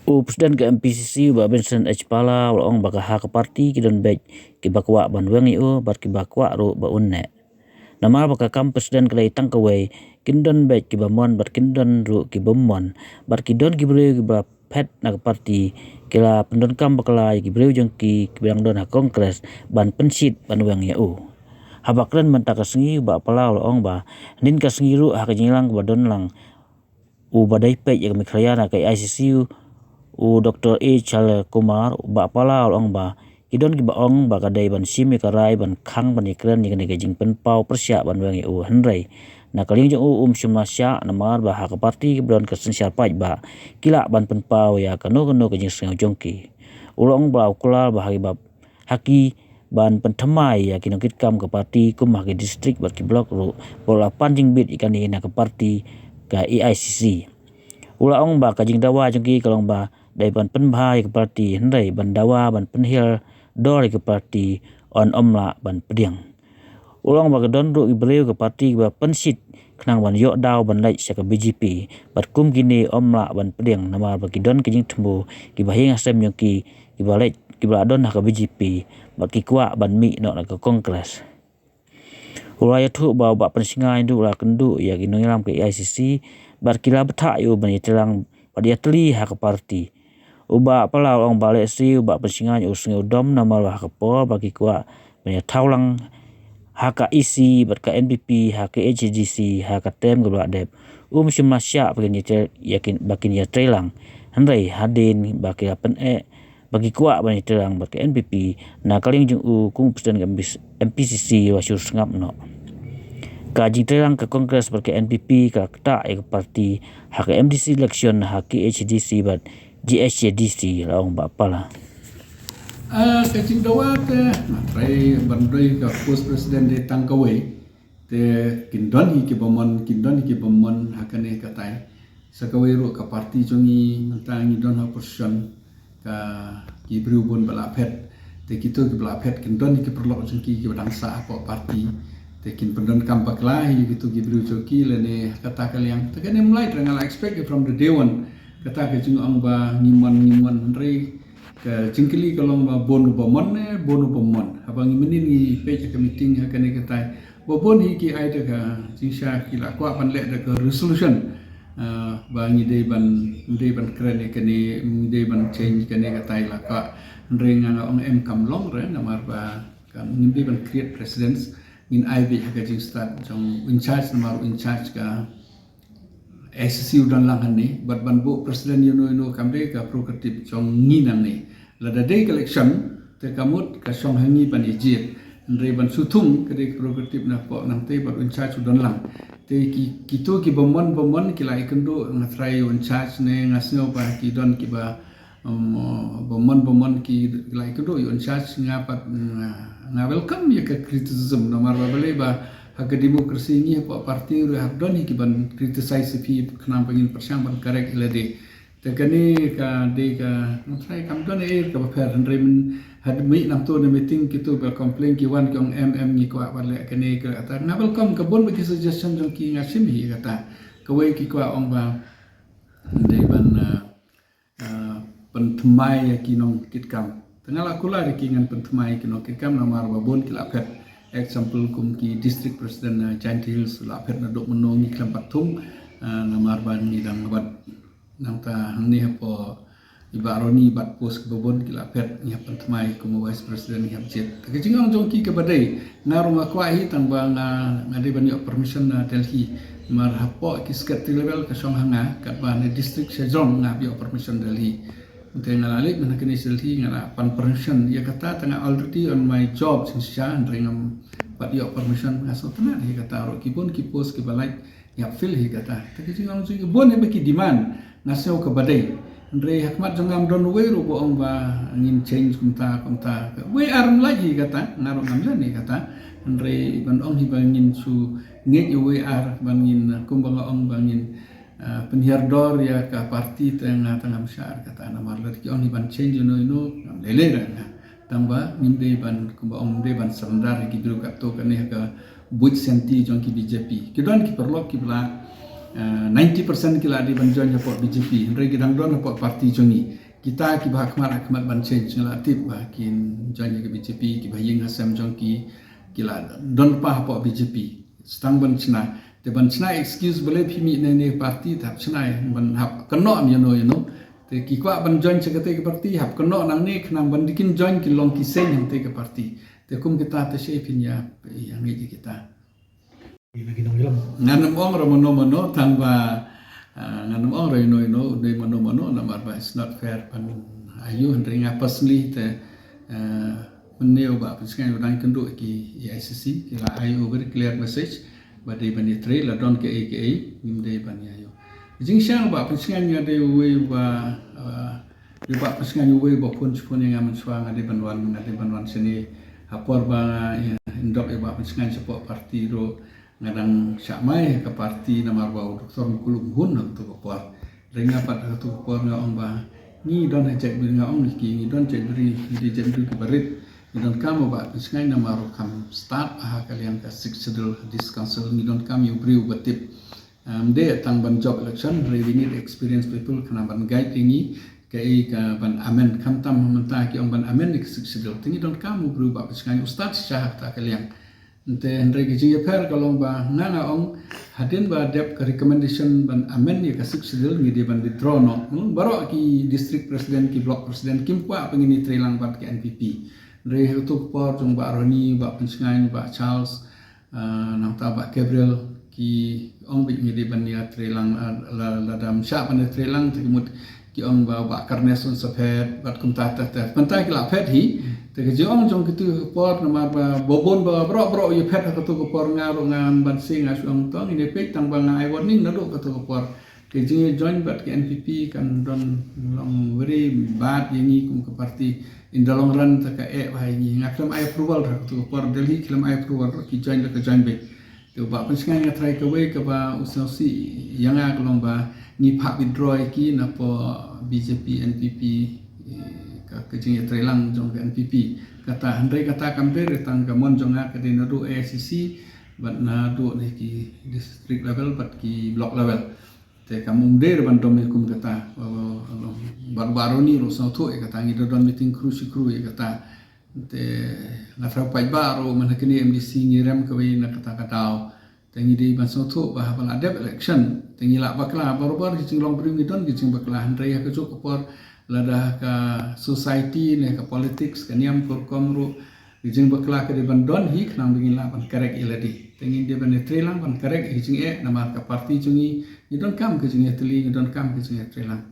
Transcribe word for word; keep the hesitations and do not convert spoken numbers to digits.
U President ka M P C C, Bah Vincent H Pala, u la ong ba ka ha ka party ki don beit kiba kwah ban weng ïa u bad kiba kwah ruh ba un neh. Namar ba ka kam President ka dei tang kawei, kin don beit kiba mon bad kin don ruh kiba mon, bad ki don ki briew kiba phet na ka party, ki la pyndonkam bakla ïa ki briew jong ki kiba dang don ha Congress ban pynshit ban weng ïa u. Haba kren mynta ka sngi, Bah Pala u la ong ba hynnin ka sngi ruh ha ka jingïalang kaba don lang u ba dei peit ïa ka Meghalaya na ka A I C C, u Doctor A Chale Kumar, Bah Pala u la ong ba ki don kiba ong ba ka dei ban shim ïa ka rai ban khang ban ïakren ïa kane ka jingpynpaw pyrshah ban weng ïa u, hynrei na ka liang jong u um shym la shah, namar ba ha ka party kiba don ka synshar paidbah ki lah ban pynpaw ïa kano kano ka jingsngew jong ki. U la ong ba u kular ba ha kiba ha ki ban pynthymmai ïa ki nongkitkam ka party kum ha ki district bad ki block ruh, ba u la pan jingbit ïa kane na ka party ka A I C C. U la ong ba ka jingdawa jong ki ka long ba dei ban pynbha ïa ka party, hynrei ban dawa ban pynhiar dor ïa ka party yn ym lah ban pdiang. U la ong ba ka don ruh ki briew ka party kiba pynshit khnang ban ïoh daw ban leit sha ka B J P, bad kum kine ym lah ban pdiang namar ba ki don ka jingthmu kiba ha ïing ha sem jong ki kiba leit kiba la don ha ka B J P, bad ki kwah ban mih noh na ka Congress. U la ïathuh ba u Bah Pynsngew ruh u la kynduh ïa ki nongïalam ka A I C C, bad ki la bthah ïa u ban ïatreilang bad ïatylli ha ka party. U Bah Pala u la ong ba lehse u Bah Pynsngew u sngew dom namar ba ha ka por ba ki kwah ban ïathaw lang ha ka E C bad ka N P P ha ka H A D C ha ka term kaba la dep, um shym la shah ba kin ïatrei, ïa kin, ba kin ïatreilang. Hynrei hadien ba ki la pyneh ba ki kwah ban ïatreilang bad ka N P P, na ka liang jong u kum u President ka M P C C, u la shu sngap noh. Ka jingtreilang ka Congress bad ka N P P ka la ktah ïa ka party ha ka M D C election ha ka H A D C bad G H A D C, la ong Bah Pala. Ah, ka jingdawa te, nga trai ban doi ka post president dei tang kawei. Te kin don hi kiba mon, kin don hi kiba mon ha kane ka tai. Sa kawei ruh ka party jong ngi mynta ngi don ha opposition, ka ki briew bun ba la phet. Te kito kiba la phet kin don hi ki paralok jong ki kiba dang sah hapoh party. Te kin pyndonkam bakla hi kito ki briew jong ki lane kata ka liang. Te kane mlai te nga la expect from the day one. Kata ka jingong ba ngi mon, ngi mon, hynrei ka jingkylli ka long ba bun uba mon ne, bun uba mon. Haba ngi mynnin ngi peit ha ka meeting ha kane ka tai, ba bun hi ki ai da ka jingshisha, ki la kwah ban leh da ka resolution, ah, ba ngi dei ban, ngi dei ban kren ïa kane, ngi dei ban change kane ka tai la kwah. Hynrei nga nga ong em kam long re, namar ba kam, ngim dei ban create precedence. Ngin ai beit ha ka jingstad jong in charge, namar in charge ka A I C C u don lang hangne, bad ban buh president ïano ïano kam dei ka prerogative jong ngi nangne. Lada dei ka election, te ka mut ka shong ha ngi ban ïa jied. Hynrei ban shu thung ka dei ka prerogative na poh nangtei, bad in charge u don lang. Te ki, kito kiba mon ba mon ki la ïakynduh, nga trai u in charge ne, nga sngew ba ki don kiba, um, ba mon ba mon ki la ïakynduh u in charge, nga pat, nga, nga welcome ïa ka criticism, namar ba balei ba ha ka democracy ngi hapoh party ruh hap don hi kiban criticize ïa phi khnang ba ngin pyrshang ban correct ïa lade. Te kane ka dei ka, nga trai kam don ei kaba pher, hynrei myn, had mih nangto na meeting kito ba complain ki wan ki ong em em ngi kwah ban leh kane ka, kata. Nga welcome ka bun ba ki suggestion jong ki, nga shim hi kata. Kawei ki kwah ong ba dei ban, ah, ah, pynthymmai ïa ki nongkitkam. Te nga la kular ïa ki ngan pynthymmai ïa ki nongkitkam, namar ba bun ki la phet. Example kum ki district president na Jaintia Hills la phet naduh mynno, ngi khlem pat thung, ah, namar ba ngi dang bad nangta hangne hapoh i Bah Ronnie bad post kiba bun ki la phet, ngi hap pynthymmai kum u vice president ngi hap jied. Te ka jingong jong ki kaba dei, nga ruh nga kwah hi tang ba nga, nga dei ban ïoh permission na Delhi. Namar hapoh ki secretary level ka shong ha nga, katba na district sha jrong nga hap ïoh permission Delhi. Te nga la leit mynta kane sha Delhi, nga la pan permission ïa kata, te nga already on my job jingshisha, hynrei ngam pat ïoh permission, nga sngewtynnat ïa kata ruh, ki bun ki post kiba lait ngi hap fill hi kata. Te ki jingong jong ki bun hi ba ki demand, nga sngew kaba dei. Hynrei ha khmat jong nga ym don uwei ruh ba ong ba ngin change kumta kumta. Wei ar ym lait hi kata, nga ruh ngam len hi kata. Hynrei ban ong hi ba ngin shu ngeit ïa wei ar, ban ngin, kumba nga ong ba ngin, ah, pynhiar dor ïa ka party, te nga te ngam shah kata, namar lada ki ong hi ban change ïano ïano, ngam lei lei re nga. Tang ba ngim dei ban, kumba ong, ngim dei ban surrender ïa ki briew katto katne ha ka buit shanti jong ki B J P. Ki don ki paralok kiba la, Uh, ninety percent ki la dei ban join hapoh B J P, hynrei ki dang don hapoh party jong ngi. Kita kiba ha khmat ha khmat ban change, nga la tip ba kin join ïa ka B J P, kiba ha ïing ha sem jong ki, ki la don pa hapoh B J P. Sa tang ban shna, te ban shna excuse balei phi mih na ne party, te hap shna, ban hap kynnoh ïa no ïa no. Te ki kwah ban join sha katei ka party, hap kynnoh nangne, khnang ban da kin join ki long ki seng hangtei ka party. Te kum kita te sha phin ïa, ïa ngeit ïa kita. Ngan ym ong ruh mano mano, tang ba, ah, ngan ym ong ruh ino ino, ino mano mano, namar ba it's not fair ban ïa u, hynrei nga personally te, ah, mynne u Bah Pynsngew u dang ïakynduh ïa ki E I C C, ki la ai u very clear message ba dei ban ïatrei, la don kaei kaei, ngim dei ban ïa ïoh. Jingshisha u Bah Pynsngew nga dei uwei uba, ah, u Bah Pynsngew uwei uba phone shipon ïa nga mynshuwa nga dei ban wan, nga dei ban wan shane. Ha por ba nga, ïa, ïndop ïa u Bah Pynsngew shapoh party ruh, nga dang shah mai ha ka party namar ba u Doktor Mangkhulop un hun ha kato ka por. Hynrei nga pat ha kato ka por nga ong ba ngi don ha jaitbynriew, nga ong ïa ki, ngi don jaitbynriew, ngi dei jaitbynriew kiba rit. Ngi donkam u Bah Pynsngew namar u kham stad ha ka liang ka Sixth Schedule District Council, ngi donkam ïa u briew uba tip. Ym dei tang ban jop election, hynrei we need experienced people khnang ban guide ïa ngi kaei ka ban amend. Khamtam mynta ki ong ban amend ïa ka Sixth Schedule, te ngi donkam u briew Bah Pynsngew u stad shisha ha kata ka liang. Te hynrei ka jingïapher ka long ba nga, nga ong hadien ba dep ka recommendation ban amend ïa ka Sixth Schedule, ngi dei ban withdraw noh. Hmm, baroh ki district president, ki block president kim kwah ba ngin ïatreilang bad ka N P P. Hynrei ha kato ka por jong Bah Ronnie, Bah Pynsngew, Bah Charles, ah, nangta Bah Gabriel, ki ong ba ngi dei ban ïatreilang, ah, la, lada ym shah ban ïatreilang te ki mut ki ong ba Bah Carnes un sa phet, bad kumta te, te. Mynta ki la phet hi, te ka jingong jong kito ka por namar ba bun ba baroh baroh ïa phet ha kato ka por, nga ruh ngan ban sing, nga shu ong to ngin ïa peit, tang ba nga ai warning naduh kato ka por. Ka jingïajoin bad ka N P P kan don long very bad ïa ngi kum ka party. In the long run te ka eh bha ïa ngi. Nga khlem ai approval ha kato ka por, Delhi khlem ai approval, ki join la ka join beit. Te u Bah Pynsngew nga trai kawei kaba u sngewsih ïa nga ka long ba ngi phah withdraw ïa ki napoh B J P, N P P, eh, ka, ka jingïatreilang jong ka N P P. Kata, hynrei kata kam dei tang ka mon jong nga, ka dei naduh A I C C bad naduh ne ki district level bad ki block level. Te kam um dei ruh ban dom ïa kum kata. Oh, oh, Bah, Bah Ronnie ruh sngewthuh ïa kata, ngi da don meeting khru shi khru ïa kata. Te nga tharai u paidbah ruh mynta kane M D C ngi rem kawei na kata ka daw. Te ngi dei ban sngewthuh ba haba la dep election te ngi lah bakla, baroh baroh ki jinglong briew ngi don ki jingbakla, hynrei ha kajuh ka por lada ha ka society ne ka politics ka niam ka rukom ruh, ka jingbakla ka dei ban don hi khnang ba ngin lah ban correct ïa lade. Te ngin dei ban ïatreilang ban correct ïa ka jingeh namar ka party jong ngi, ngi donkam ka jingïatylli, ngi donkam ka jingïatreilang.